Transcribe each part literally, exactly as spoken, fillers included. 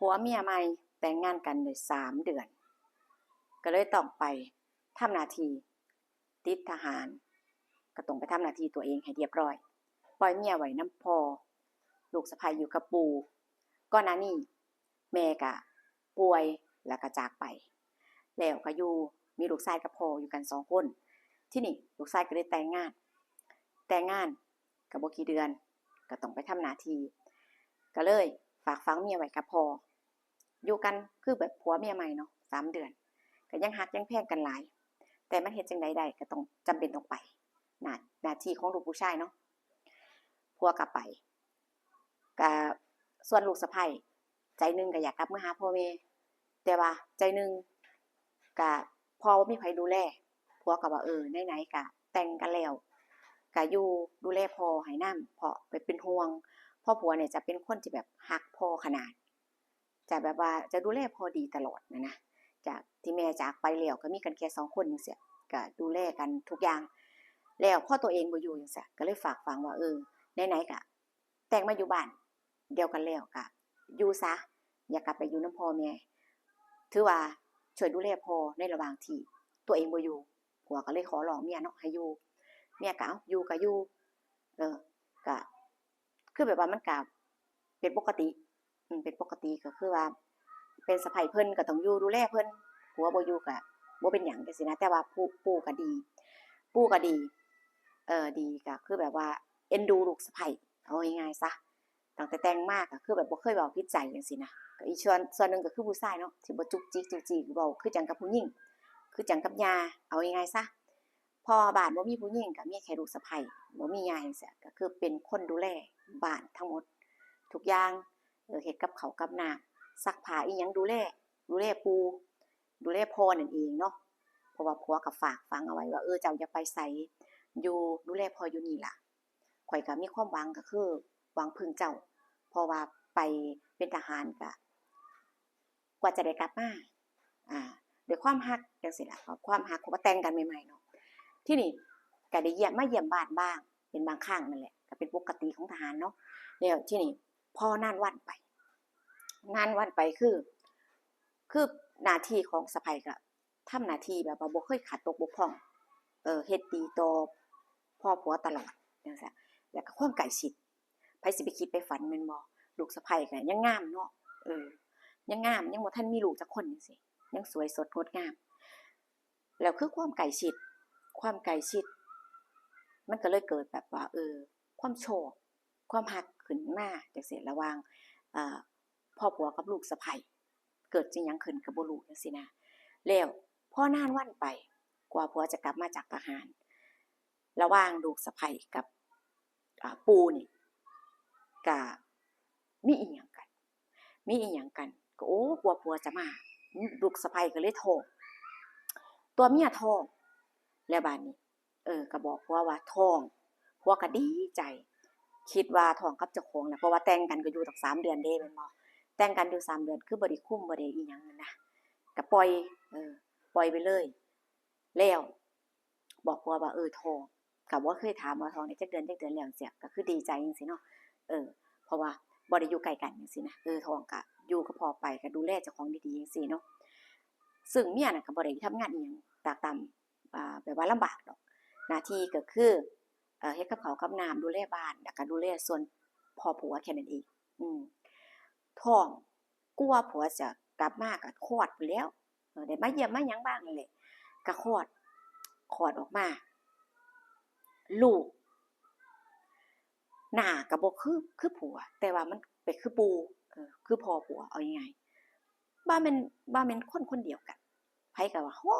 ผัวเมียใหม่แต่งงานกันได้สามเดือน ก็เลยต้องไปทำหน้าที่ติดทหาร ก็ต้องไปทำหน้าที่ตัวเองให้เรียบร้อย ปล่อยเมียไว้นำพ่อ ลูกสะใภ้อยู่กับปู่ ก่อนหน้านี้แม่ก็ป่วยแล้วก็จากไป แล้วก็อยู่มีลูกชายกับพ่ออยู่กันสองคน ทีนี้ลูกชายก็เลยแต่งงาน แต่งงานก็บ่กี่เดือน ก็ต้องไปทำหน้าที่ ก็เลยฝากฝังเมียไว้กับพ่อ อยู่กันคือแบบผัวเมียใหม่เนาะ สามเดือน ก็ยังฮักยังแพงกันหลาย แต่มันเฮ็ดจั่งใดได้ ก็ต้อง จำเป็นต้องไป หน้า หน้าที่ของลูกผู้ชายเนาะ ผัวก็ไป ก็ส่วนลูกสะใภ้ ใจหนึ่งก็อยากกลับมาหาพ่อแม่ แต่ว่าใจหนึ่งก็พ่อบ่มีไผดูแล ผัวก็ว่า เออ ไหนๆ ก็แต่งกันแล้ว ก็อยู่ดูแลพ่อให้นำ เพราะไปเป็นห่วง เพราะผัวเนี่ยจะเป็นคนที่แบบฮักพ่อขนาด จะแบบว่าจะดูแลพ่อดีตลอดนะนะ จากที่แม่จากไปแล้วก็มีกันแค่สองคนจั่งซี้ ก็ดูแลกันทุกอย่าง แล้วพอตัวเองบ่อยู่จั่งซี้ ก็เลยฝากฝังว่า เออ ไหนๆ ก็แต่งมาอยู่บ้านเดียวกันแล้ว ก็อยู่ซะ อย่ากลับไปอยู่นำพ่อแม่ ถือว่าช่วยดูแลพ่อในระหว่างที่ตัวเองบ่อยู่ ผัวก็เลยขอร้องเมียเนาะ ให้อยู่ เมียก็ เอ้า อยู่ก็อยู่ เออ ก็ คือแบบว่ามันก็เป็นปกติ อืม เป็นปกติก็คือว่า เป็นสะใภ้เพิ่นก็ต้องอยู่ดูแลเพิ่น ผัวบ่อยู่ก็บ่เป็นหยังจั่งซี้นะ แต่ว่าปู่ ปู่ก็ดี ปู่ก็ดี เออ ดีก็คือแบบว่าเอ็นดูลูกสะใภ้ เอาง่ายๆซะ ตั้งแต่แต่งมาก็คือแบบบ่เคยเว้าผิดใจจั่งซี้นะ ก็อีกส่วน ส่วนหนึ่งก็คือผู้ชายเนาะ สิบ่จุกจิกจุกจิก เว้าคือจั่งกับผู้หญิง คือจั่งกับย่า เอาง่ายๆซะ พ่อบ้านบ่มีผู้หญิง ก็มีแค่ลูกสะใภ้ บ่มีย่าจั่งซี้ ก็คือเป็นคนดูแลบ้านทั้งหมดทุกอย่าง เออ เฮ็ดกับข้าวกับน้ำ ซักผ้าอิหยัง ดูแล ดูแลปู่ ดูแลพ่อนั่นเองเนาะ เพราะว่าผัวก็ฝากฝังเอาไว้ว่า เออ เจ้าอย่าไปไส อยู่ดูแลพ่ออยู่นี่ล่ะ ข้อยก็มีความหวังก็คือหวังพึ่งเจ้า เพราะว่าไปเป็นทหารก็ กว่าจะได้กลับมา อ่า ด้วยความฮักจั่งซี้ล่ะ ความฮัก เพราะว่าแต่งกันใหม่ๆเนาะ ทีนี้ก็ได้เยี่ยม มาเยี่ยมบ้านบ้าง เป็นบางครั้งนั่นแหละ ก็เป็นปกติของทหารเนาะ แล้วทีนี้พอนานวันไป นานวันไปคือ คือหน้าที่ของสะใภ้ก็ทำหน้าที่แบบว่าบ่เคยขาดตกบกพร่อง เออ เฮ็ดดีต่อพ่อผัวตลอดจั่งซี้ แล้วก็ความใกล้ชิด ไผสิไปคิดไปฝันแม่นบ่ ลูกสะใภ้ก็ยังงามเนาะ เออ ยังงาม ยังบ่ทันมีลูกจักคนจั่งซี้ ยังสวยสดงดงาม แล้วคือความใกล้ชิด ความใกล้ชิด มันก็เลยเกิดแบบว่า เออ ความชอบ ความฮักขึ้นมาจั่งซี้ ระหว่าง เอ่อ พ่อผัวกับลูกสะใภ้ เกิดอิหยังขึ้นก็บ่รู้จั่งซี้นะ แล้วพอนานวันไป กว่าผัวจะกลับมาจากทหาร ระหว่างลูกสะใภ้กับ อ่า ปู่นี่ ก็มีอิหยังกัน มีอิหยังกัน ก็ โอ้ กว่าผัวจะมา ลูกสะใภ้ก็เลยท้อง ตัวเมียท้อง แล้วบาดนี้ เออ ก็บอกผัวว่าท้อง ผัวก็ดีใจ คิดว่าท้องกับเจ้าของแหละ เพราะว่าแต่งกันก็อยู่ตั้งสามเดือนเด้ แม่นบ่ แต่งกันอยู่สามเดือน คือบ่ได้คุม บ่ได้อิหยังนั่นนะ ก็ปล่อย เออ ปล่อยไปเลย แล้วบอกผัวว่า เออ ท้อง ก็บ่เคยถามว่าท้องได้จักเดือน จักเดือนแล้วจั่งซี้ ก็คือดีใจจั่งซี้เนาะ เออ เพราะว่าบ่ได้อยู่ใกล้กันจั่งซี้นะ เออ ท้องก็อยู่กับพ่อไป ก็ดูแลเจ้าของดีๆจั่งซี้เนาะ ซึ่งเมียน่ะก็บ่ได้ทำงานอิหยังตากตำ อ่า แบบว่าลำบากดอก หน้าที่ก็คือ เอ่อ เฮ็ดกับข้าวกับน้ำ ดูแลบ้าน แล้วก็ดูแลส่วนพ่อผัวแค่นั้นเอง อืม ท้อง กว่าผัวจะกลับมาก็คลอดพู้นแหล้ว เออ ได้มาเยี่ยมมาหยังบ้างนั่นแหละ ก็คลอด คลอดออกมา ลูก หน้าก็บ่คือ คือผัว แต่ว่ามันไปคือปู่ เออ คือพ่อผัว เอาง่ายๆ ว่าแม่น ว่าแม่นคนคนเดียวกัน ไผก็ว่า โอ้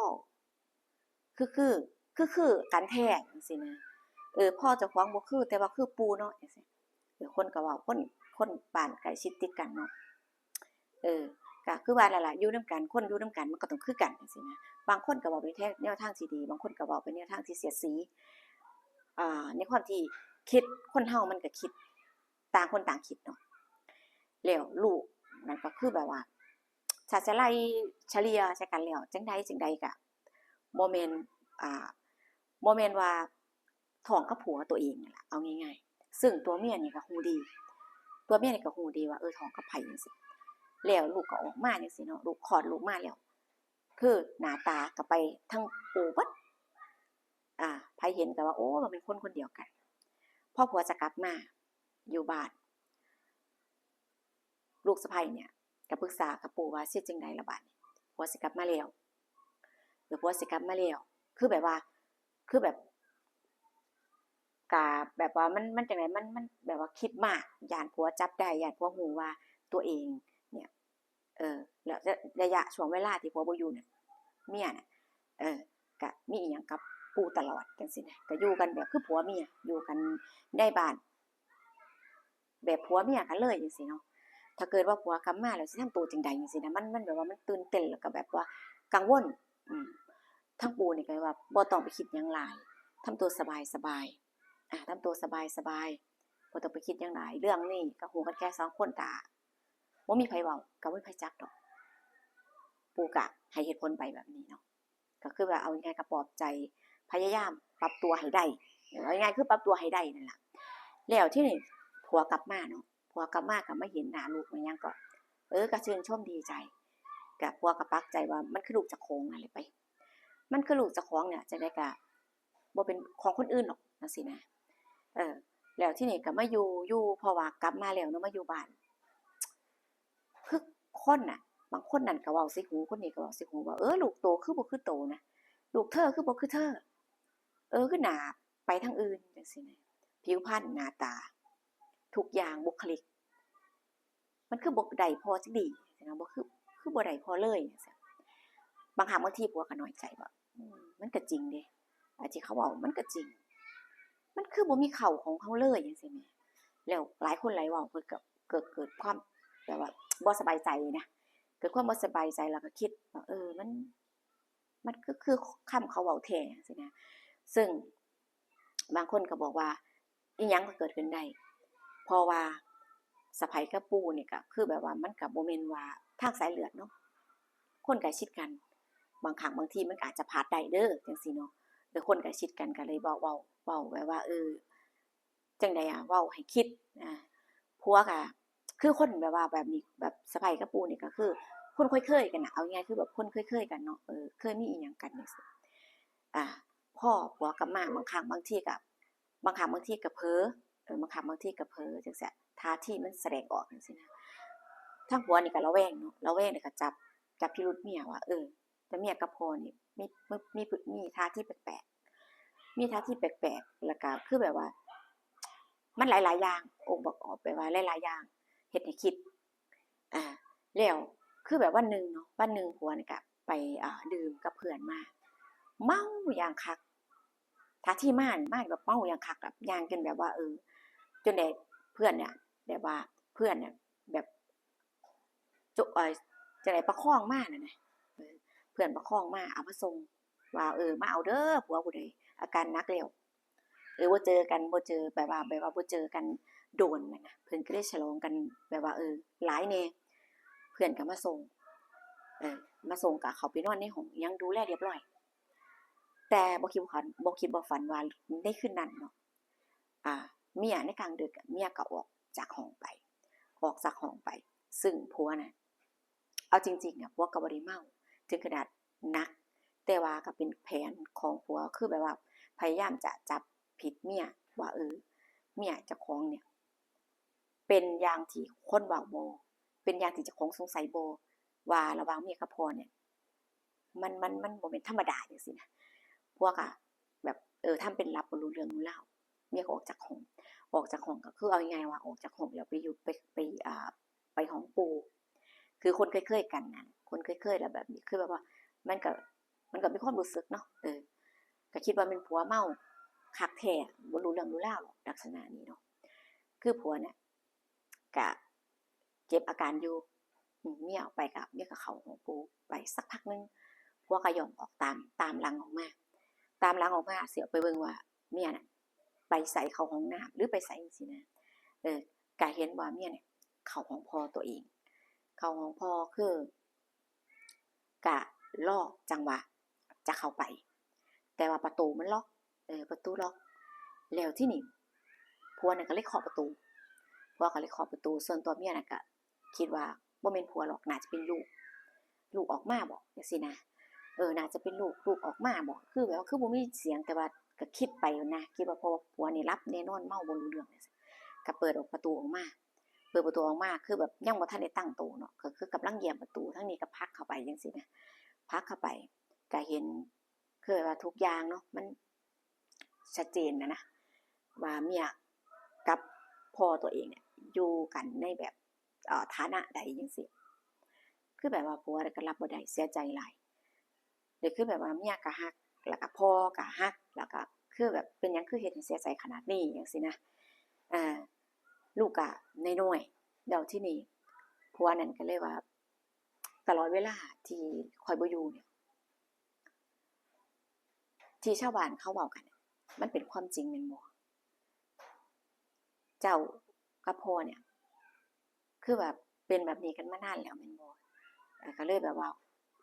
คือ คือ คือ คือกันแท้จั่งซี้นะ เออ พ่อเจ้าของบ่คือ แต่ว่าคือปู่เนาะจั่งซี้ เออ คนก็เว้า คน คนบ้านใกล้ชิดติดกันเนาะ เออ ก็คือว่านั่นล่ะ อยู่นำกัน คนอยู่นำกันมันก็ต้องคือกันจั่งซี้นะ บางคนก็เว้าไปแนวทางที่ดี บางคนก็เว้าไปแนวทางที่เสียดสี อ่า ในความที่คิด คนเฮามันก็คิด ต่างคนต่างคิดเนาะ แล้วลูกนั่นก็คือแบบว่า ถ้าจะไล่เฉลี่ยใส่กันแล้ว จั่งใดจั่งใดก็บ่แม่น อ่า บ่แม่นว่าท้องกับผัวตัวเองนั่นล่ะ เอาง่ายๆ ซึ่งตัวเมียนี่ก็ฮู้ดี ตัวเมียนี่ก็ฮู้ดีว่า เออ ท้องกับไผจั่งซี้ แล้วลูกก็ออกมาจั่งซี้เนาะ ลูกคลอดลูกมาแล้ว คือหน้าตาก็ไปทางปู่เบิด อ่า ไผเห็นก็ว่า โอ้ มันเป็นคนคนเดียวกัน พอผัวจะกลับมาอยู่บ้าน ลูกสะใภ้เนี่ยก็ปรึกษากับปู่ว่า สิจั่งใดล่ะบาดนี้ ผัวสิกลับมาแล้ว เออ ผัวสิกลับมาแล้ว คือแบบว่า คือแบบ กะแบบว่ามัน มันจั่งใด มัน มันแบบว่าคิดมาก ย้านผัวจับได้ ย้านผัวรู้ว่าตัวเองเนี่ย เออ แล้วระยะช่วงเวลาที่ผัวบ่อยู่เนี่ย เมียน่ะ เออ กะมีอิหยังกับปู่ตลอดจั่งซี้นะ กะอยู่กันแบบคือผัวเมีย อยู่กันในบ้าน แบบผัวเมียกันเลยจั่งซี้เนาะ ถ้าเกิดว่าผัวกลับมาแล้วสิทำตัวจั่งใดจั่งซี้นะ มัน มันแบบว่ามันตื่นเต้น แล้วก็แบบว่ากังวล อืม ทางปู่นี่ก็เลยว่า บ่ต้องไปคิดหยังหลาย ทำตัวสบายๆ อ่า ทำตัวสบายๆ บ่ต้องไปคิดหยังหลาย เรื่องนี้ก็ฮู้กันแค่สองคน ถ้าบ่มีไผเว้า ก็บ่มีไผจักดอก ปู่ก็ให้เหตุผลไปแบบนี้เนาะ ก็คือว่าเอาง่ายๆ ก็ปลอบใจ พยายามปรับตัวให้ได้ เอาง่ายๆ คือปรับตัวให้ได้นั่นล่ะ แล้วทีนี้ผัวกลับมาเนาะ ผัวกลับมาก็มาเห็นหน้าลูกมาหยังก็ เออ ก็ชื่นชมดีใจ ก็ผัวก็ปักใจว่ามันคือลูกเจ้าของนั่นแหละไป มันคือลูกเจ้าของเนี่ย จั่งใดก็บ่เป็นของคนอื่นหรอกจั่งซี้นะ เออ แล้วทีนี้ก็มาอยู่ อยู่ เพราะว่ากลับมาแล้วเนาะ มาอยู่บ้าน คือคนน่ะ บางคนนั่นก็เว้าใส่หู คนนี้ก็เว้าใส่หูว่า เออ ลูกโตคือบ่คือโตนะ ลูกเธอคือบ่คือเธอ เออ คือหน้าไปทางอื่นจั่งซี้นะ ผิวพรรณ หน้าตา ทุกอย่าง บุคลิก มันคือบ่ได้พ่อจักดีนะ บ่คือ คือบ่ได้พ่อเลยจั่งซี้ บางครั้งบางทีผัวก็น้อยใจว่า อืม มันก็จริงเด้ อันที่เขาเว้ามันก็จริง มันคือบ่มีเข้าของเขาเลยจั่งซี้แหม แล้วหลายคนหลายเว้าเพิ่นก็เกิด เกิดความแบบว่าบ่สบายใจนะ เกิดความบ่สบายใจ แล้วก็คิดว่า เออ มัน มันคือ คือคำเขาเว้าแท้จั่งซี้นะ ซึ่งบางคนก็บอกว่า อิหยังก็เกิดขึ้นได้ เพราะว่าสะใภ้กับปู่นี่ก็คือแบบว่ามันก็บ่แม่นว่าทางสายเลือดเนาะ คนใกล้ชิดกัน บางครั้งบางทีมันก็อาจจะพลาดได้เด้อ จั่งซี้เนาะ เออ คนใกล้ชิดกันก็เลยเว้า เว้า เว้าแบบว่า เออ จั่งใดอะ เว้าให้คิด อ่า ผัวก็คือคนแบบว่าแบบนี้ แบบสะใภ้กับปู่นี่ก็คือคนเคยๆ กันน่ะ เอาง่ายๆ คือแบบคนเคยๆ กันเนาะ เออ เคยมีอิหยังกันจั่งซี้ อ่า พอผัวกลับมาบางครั้งบางทีก็ บางครั้งบางทีก็เผลอ เออ บางครั้งบางทีก็เผลอจั่งซี้ ท่าทีมันแสดงออกจั่งซี้นะ ทางผัวนี่ก็ระแวงเนาะ ระแวงแล้วก็จับ จับพิรุธเมียว่า เออ แต่เมียกับพ่อนี่มี มี มี มีท่าทีแปลกๆ มีท่าทีแปลกๆ แล้วก็คือแบบว่า มันหลายๆ อย่าง องค์ประกอบแบบว่าหลายๆ อย่าง เฮ็ดให้คิด อ่า แล้วคือแบบวันหนึ่งเนาะ วันหนึ่งผัวนี่ก็ไป อ่า ดื่มกับเพื่อนมา เมาอย่างคัก ท่าทีมานี่ มาแบบเมาอย่างคัก แบบย่างจนแบบว่า เออ จนได้เพื่อนเนี่ย แบบว่าเพื่อนเนี่ย แบบ จ- เอ่อ จั่งใด ประคองมานั่นนะ เออ เพื่อนประคองมา เอามาส่ง ว่า เออ มาเอาเด้อ ผัวผู้ใดอาการหนักแล้ว เออ บ่เจอกัน บ่เจอ แบบว่า แบบว่าบ่เจอกันโดนนั่นนะ เพิ่นก็เลยฉลองกันแบบว่า เออ หลายแหน่ เพื่อนก็มาส่ง เออ มาส่งก็เข้าไปนอนในห้อง หยังดูแลเรียบร้อย แต่บ่คิดบ่ฝัน บ่คิดบ่ฝันว่าในคืนนั้นเนาะ อ่า เมียในกลางดึกอะ เมียก็ออกจากห้องไป ออกจากห้องไป ซึ่งผัวน่ะ เอาจริงๆ อะ ผัวก็บ่ได้เมาถึงขนาดหนัก แต่ว่าก็เป็นแผนของผัว คือแบบว่าพยายามจะจับผิดเมียว่า เออ เมียเจ้าของเนี่ย เป็นอย่างที่คนเว้าบ่ เป็นอย่างที่เจ้าของสงสัยบ่ ว่าระหว่างเมียกับพ่อเนี่ย มัน มัน มันบ่แม่นธรรมดาจั่งซี้นะ ผัวก็แบบ เออ ทำเป็นหลับบ่รู้เรื่องรู้ราว เมียก็ออกจากห้อง ออกจากห้องก็คือเอาง่ายๆ ว่าออกจากห้องแล้วไปอยู่ ไป ไป อ่า ไปห้องปู่ คือคนเคยๆ กันน่ะ คนเคยๆ แล้วแบบนี้ คือแบบว่า มันก็ มันก็มีความรู้สึกเนาะ เออ ก็คิดว่าแม่นผัวเมาคักแท้ บ่รู้เรื่องรู้ราวหรอก ลักษณะนี้เนาะ คือผัวเนี่ย ก็เก็บอาการอยู่ อืม เมียออกไปก็ เมียก็เข้าห้องปู่ไปสักพักหนึ่ง ผัวก็ย่องออกตาม ตามหลังออกมา ตามหลังออกมา สิออกไปเบิ่งว่าเมียน่ะไปไส เข้าห้องน้ำหรือไปไสจั่งซี้นะ เออ ก็เห็นว่าเมียเนี่ยเข้าห้องพ่อตัวเอง เข้าห้องพ่อ คือ ก็รอจังหวะจะเข้าไป แต่ว่าประตูมันล็อก เออ ประตูล็อก แล้วทีนี้ผัวน่ะก็เลยเคาะประตู ผัวก็เลยเคาะประตู ส่วนตัวเมียน่ะก็คิดว่า บ่แม่นผัวหรอก น่าจะเป็นลูก ลูกออกมาบ่ จั่งซี้นะ เออ น่าจะเป็นลูก ลูกออกมาบ่ คือแบบว่าคือบ่มีเสียง แต่ว่าก็คิดไปนะ คิดว่าเพราะว่าผัวนี่หลับแน่นอน เมาบ่รู้เรื่องจั่งซี้ ก็เปิดออกประตูออกมา เปิดประตูออกมา คือแบบยังบ่ทันได้ตั้งโตเนาะ ก็คือกำลังเหยียบประตู ทางนี้ก็ผลักเข้าไปจั่งซี้นะ ผลักเข้าไป ก็เห็น คือแบบว่าทุกอย่างเนาะ มันชัดเจนนะนะ ว่าเมียกับพ่อตัวเองเนี่ย อยู่กันในแบบ เอ่อ ฐานะใดจั่งซี้ คือแบบว่าผัวก็รับบ่ได้ เสียใจหลาย เดี๋ยวคือแบบว่าเมียก็ฮัก แล้วก็พ่อก็ฮัก แล้วก็คือแบบเป็นหยังคือเฮ็ดให้เสียใจขนาดนี้จั่งซี้นะ อ่า ลูกก็น้อยๆ แล้วทีนี้ผัวนั่นก็เลยว่า ตลอดเวลาที่ข้อยบ่อยู่เนี่ย ที่ชาวบ้านเขาเว้ากันเนี่ย มันเป็นความจริงแม่นบ่ เจ้ากับพ่อเนี่ย คือแบบเป็นแบบนี้กันมานานแล้วแม่นบ่ เอ่อ ก็เลยแบบว่า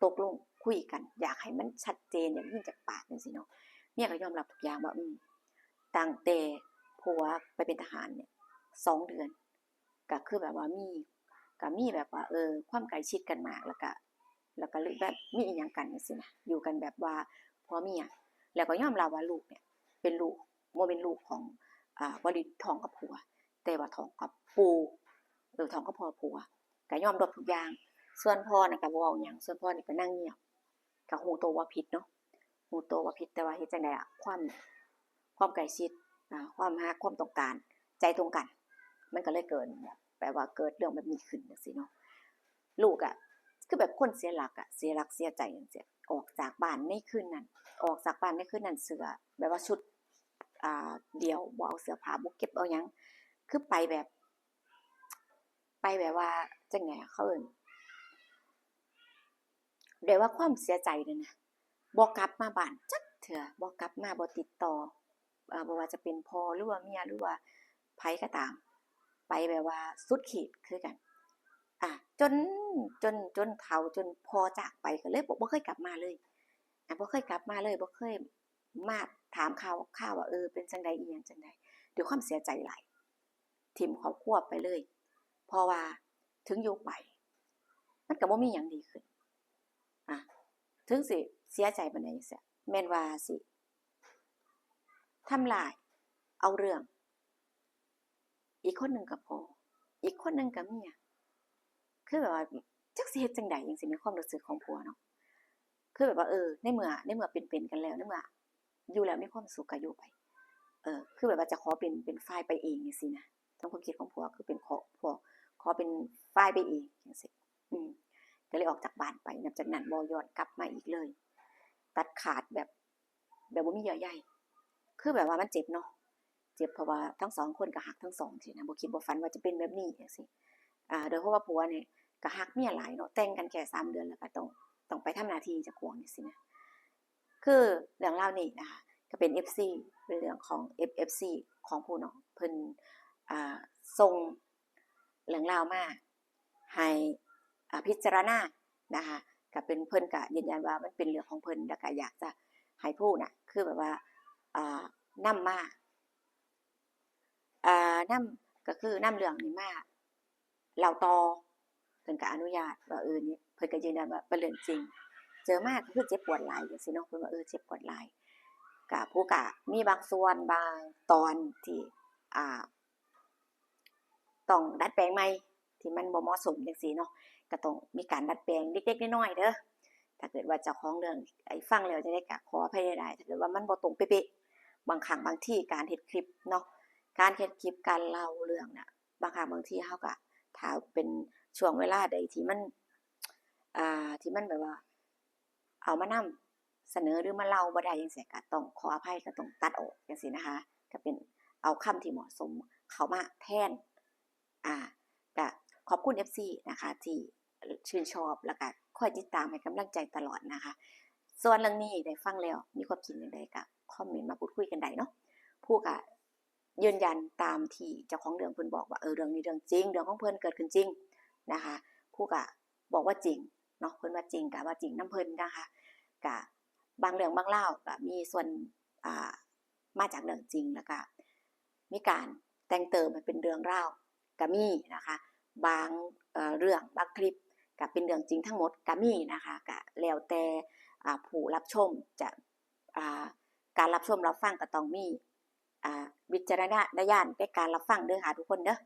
ตกลงคุยกัน อยากให้มันชัดเจน อยากได้ยินจากปากจั่งซี้เนาะ เมียก็ยอมรับทุกอย่างว่า อืม ตั้งแต่ผัวไปเป็นทหารเนี่ย สองเดือน ก็คือแบบว่ามี ก็มีแบบว่า เออ ความใกล้ชิดกันมาก แล้วก็ แล้วก็แบบมีอิหยังกันจั่งซี้นะ อยู่กันแบบว่าผัวเมีย แล้วก็ยอมรับว่าลูกเนี่ย เป็นลูก บ่เป็นลูกของ อ่า บ่ได้ท้องกับผัว แต่ว่าท้องกับปู่ เออ ท้องกับพ่อผัว ก็ยอมรับทุกอย่าง ส่วนพ่อน่ะก็บ่เว้าหยัง ส่วนพ่อนี่ก็นั่งเงียบ ก็ฮู้โตว่าผิดเนาะ ฮู้โตว่าผิด แต่ว่าเฮ็ดจั่งใดอะ ความ ความใกล้ชิด อ่า ความฮัก ความต้องการ ใจตรงกัน มันก็เลยเกิดแบบ แบบว่าเกิดเรื่องแบบนี้ขึ้นจั่งซี้เนาะ ลูกอะ คือแบบคนเสียหลักอะ เสียหลักเสียใจจั่งซี้ ออกจากบ้านในคืนนั้น ออกจากบ้านในคืนนั้น เสื้อแบบว่าชุด อ่า เดี่ยว บ่เอาเสื้อผ้า บ่เก็บเอาหยัง คือไปแบบ ไปแบบว่าจั่งใดอะ เขาเอิ้น ด้วยว่าความเสียใจนั่นนะ บ่กลับมาบ้านจักเทื่อ บ่กลับมา บ่ติดต่อ เอ่อ บ่ว่าจะเป็นพ่อ หรือว่าเมีย หรือว่าไผก็ตาม ไปแบบว่าสุดขีดคือกัน อ่ะ จน จน จนเฒ่า จนพ่อจากไป ก็เลยบ่ บ่เคยกลับมาเลย อ่ะ บ่เคยกลับมาเลย บ่เคยมาถามข่าว ข่าวว่า เออ เป็นจั่งใด อีหยังจั่งใด ด้วยความเสียใจหลาย ถิ่มครอบครัวไปเลย เพราะว่าถึงอยู่ไป มันก็บ่มีหยังดีขึ้น อ่ะ ถึงสิเสียใจปานใดจั่งซี้ แม่นว่าสิทำร้าย เอาเรื่อง อีกคนหนึ่งก็พ่อ อีกคนหนึ่งก็เมีย คือแบบว่าจักสิเฮ็ดจั่งใดจั่งซี้ ในความรู้สึกของผัวเนาะ คือแบบว่า เออ ในเมื่อ ในเมื่อเป็น เป็นกันแล้ว ในเมื่ออยู่แล้วมีความสุขก็อยู่ไป เออ คือแบบว่าจะขอเป็น เป็นฝ่ายไปเองจั่งซี้นะ ตามความคิดของผัวคือเป็นขอ ผัวขอเป็นฝ่ายไปเองจั่งซี้ อืม ก็เลยออกจากบ้านไป นับจากนั้นบ่ย้อนกลับมาอีกเลย ตัดขาดแบบ แบบบ่มีเยื่อใย คือแบบว่ามันเจ็บเนาะ เจ็บเพราะว่าทั้งสองคนก็ฮักทั้งสองซี้นะ บ่คิดบ่ฝันว่าจะเป็นแบบนี้จั่งซี้ อ่า โดยเพราะว่าผัวนี่ก็ฮักเมียหลายเนาะ แต่งกันแค่สามเดือนแล้วก็ต้อง ต้องไปทำหน้าที่เจ้าของจั่งซี้นะ คือเรื่องราวนี้นะคะ ก็เป็นเอฟซี เป็นเรื่องของเอฟ เอฟซี ของผู้น้อง เพิ่น อ่า ส่งเรื่องราวมาให้ อ่า พิจารณานะคะ ก็เป็น เพิ่นก็ยืนยันว่ามันเป็นเรื่องของเพิ่น แล้วก็อยากจะให้ผู้น่ะ คือแบบว่า อ่า นำมา อ่า นำ ก็คือนำเรื่องนี้มาเล่าต่อ เพิ่นก็อนุญาตว่า เออ นี่ เพิ่นก็ยืนยันว่าเป็นเรื่องจริง เจอมาก็คือเจ็บปวดหลายจั่งซี้เนาะ เพิ่นว่า เออ เจ็บปวดหลาย ก็ผู้ก็มีบางส่วนบางตอนที่ อ่า ต้องดัดแปลงใหม่ ที่มันบ่เหมาะสมจั่งซี้เนาะ ก็ต้องมีการดัดแปลงเล็กๆน้อยๆเด้อ ถ้าเกิดว่าเจ้าของเรื่อง ไอ้ ฟังแล้วจั่งใดก็ขออภัยหลายๆ ถ้าเกิดว่ามันบ่ตรงเป๊ะๆ บางครั้งบางทีการเฮ็ดคลิปเนาะ การเฮ็ดคลิป การเล่าเรื่องน่ะ บางครั้งบางทีเฮาก็ ถ้าเป็นช่วงเวลาใดที่มัน อ่า ที่มันแบบว่า เอามานำเสนอหรือมาเล่าบ่ได้จั่งซี้ ก็ต้องขออภัย ก็ต้องตัดออกจั่งซี้นะคะ ก็เป็นเอาคำที่เหมาะสมเข้ามาแทน อ่า ก็ขอบคุณเอฟซีนะคะ ที่ชื่นชอบ แล้วก็คอยติดตามให้กำลังใจตลอดนะคะ ส่วนเรื่องนี้ได้ฟังแล้วมีความคิดจั่งใดก็คอมเมนต์มาพูดคุยกันได้เนาะ ผู้ก็ยืนยันตามที่เจ้าของเรื่องเพิ่นบอกว่า เออ เรื่องนี้เรื่องจริง เรื่องของเพิ่นเกิดขึ้นจริงนะคะ ผู้ก็บอกว่าจริงเนาะ เพิ่นว่าจริงก็ว่าจริงนำเพิ่นนะคะ ก็บางเรื่องบางราวก็มีส่วน อ่า มาจากเรื่องจริง แล้วก็มีการแต่งเติมให้เป็นเรื่องราวก็มีนะคะ บางเอ่อเรื่องบางคลิปก็เป็นเรื่องจริงทั้งหมดก็มีนะคะ ก็แล้วแต่อ่าผู้รับชมจะอ่าการรับชมรับฟังก็ต้องมีอ่าวิจารณญาณในการรับฟังเด้อค่ะทุกคนเด้อ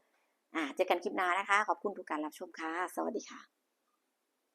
อ่าเจอกันคลิปหน้านะคะ ขอบคุณทุกการรับชมค่ะ สวัสดีค่ะ